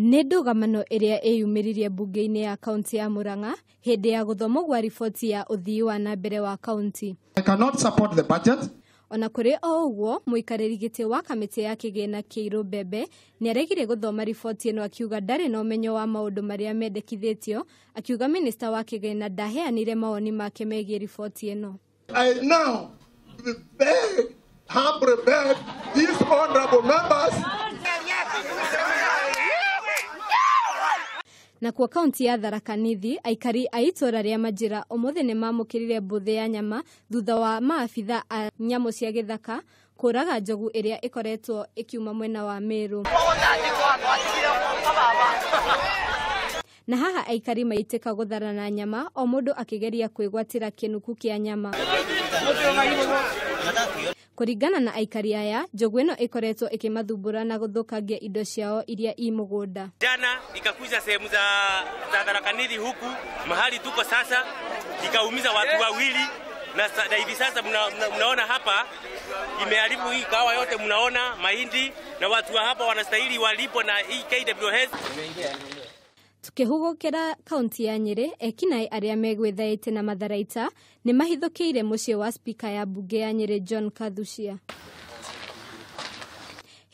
Nĩ ndũgamano ĩrĩa ĩyumĩririe mbunge-inĩ ya kaunti ya Murang'a hĩndĩ ya gũthomwo gwa riboti ya ũthii wa na mbere wa kaunti. I cannot support the budget. Ona kũrĩ o ũguo, mũikarĩri gĩtĩ wa kamĩtĩ ya kĩgĩna Kĩirũ Mbembe nĩaregire gũthoma riboti ĩno akiuga ndarĩ na ũmenyo wa maũndũ marĩa mendekithĩtio, akiuga minista wa kĩgĩna ndaheanire mawoni make megiĩ riboti ĩno. I now beg, humbly beg these honorable members. Nakuo kaunti ya Tharaka Nithi, aikari a itũra rĩa Majira ũmũthĩ nĩmamũkĩrire mbũthĩ ya nyama thutha wa maabitha a nyamũ cia gĩthaka kũraga njogu ĩrĩa ĩkoretwo ĩkiuma mwena wa Meru. Na haha aikari maitĩka gũtharana nyama o mũndũ akĩgeria kwĩgwatĩra kĩnuku kĩa nyama. Kũringana na aikari aya, njogu ĩno ĩkoretwo ĩkĩmathumbũra na gũthũkangia indo ciao iria i mũgũnda. Jana ikakuja sehemu za Tharaka Nithi huku mahali tuko sasa, ikaumiza watu wawili na hivi sasa mnaona hapa imeharibu hii kahawa yote, mnaona mahindi, na watu wa hapa wanastahili walipo na hii KWS. Tukĩhũgũkĩra kaunti ya Nyĩrĩ, ekinaĩ arĩa megwĩthaĩte na matharaita nĩmahithũkĩire mũciĩ wa spika ya mbunge ya Nyĩrĩ John Kathucia.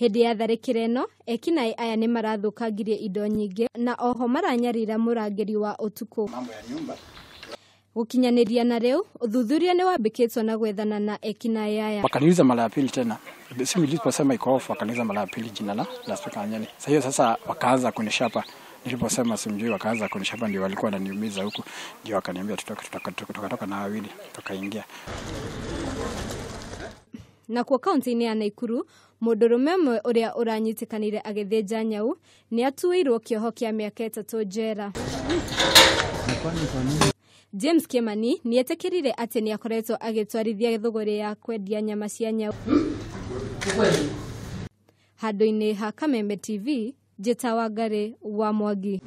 Hĩndĩ ya tharĩkĩra ĩno, ekinaĩ aya nĩmarathũkangirie indo nyingĩ na oho maranyarira mũrangĩri wa ũtukũ. Gũkinyanĩria na rĩu, ũthuthuria nĩwambĩkĩtwo na gwethana na ekinaĩ aya. Wakaniuliza mara ya pili tena. Simu iliposema iko off, wakaniuliza mara ya pili jina la spika wa Nyeri. Sasa hiyo sasa wakaanza kunishapa. Niliposema simjui wakaanza kunishapa, ndio walikuwa wananiumiza huku, ndio wakaniambia tutoke, tukatoka na wawili tukaingia. Na kwa kaunti-inĩ ya Naikuru, mũndũrũme ũmwe ũrĩa ũranyitĩkanire agĩthĩnja nyau nĩatuĩirwo kĩoho kĩa mĩaka 3 njera. James Kimani nĩetĩkĩrire atĩ nĩakoretwo agĩtwarithia thũgũrĩ ya kwendia nyama cia nyau. Handũ-inĩ ha Kameme TV, Njĩta Wangari wa Mwangi.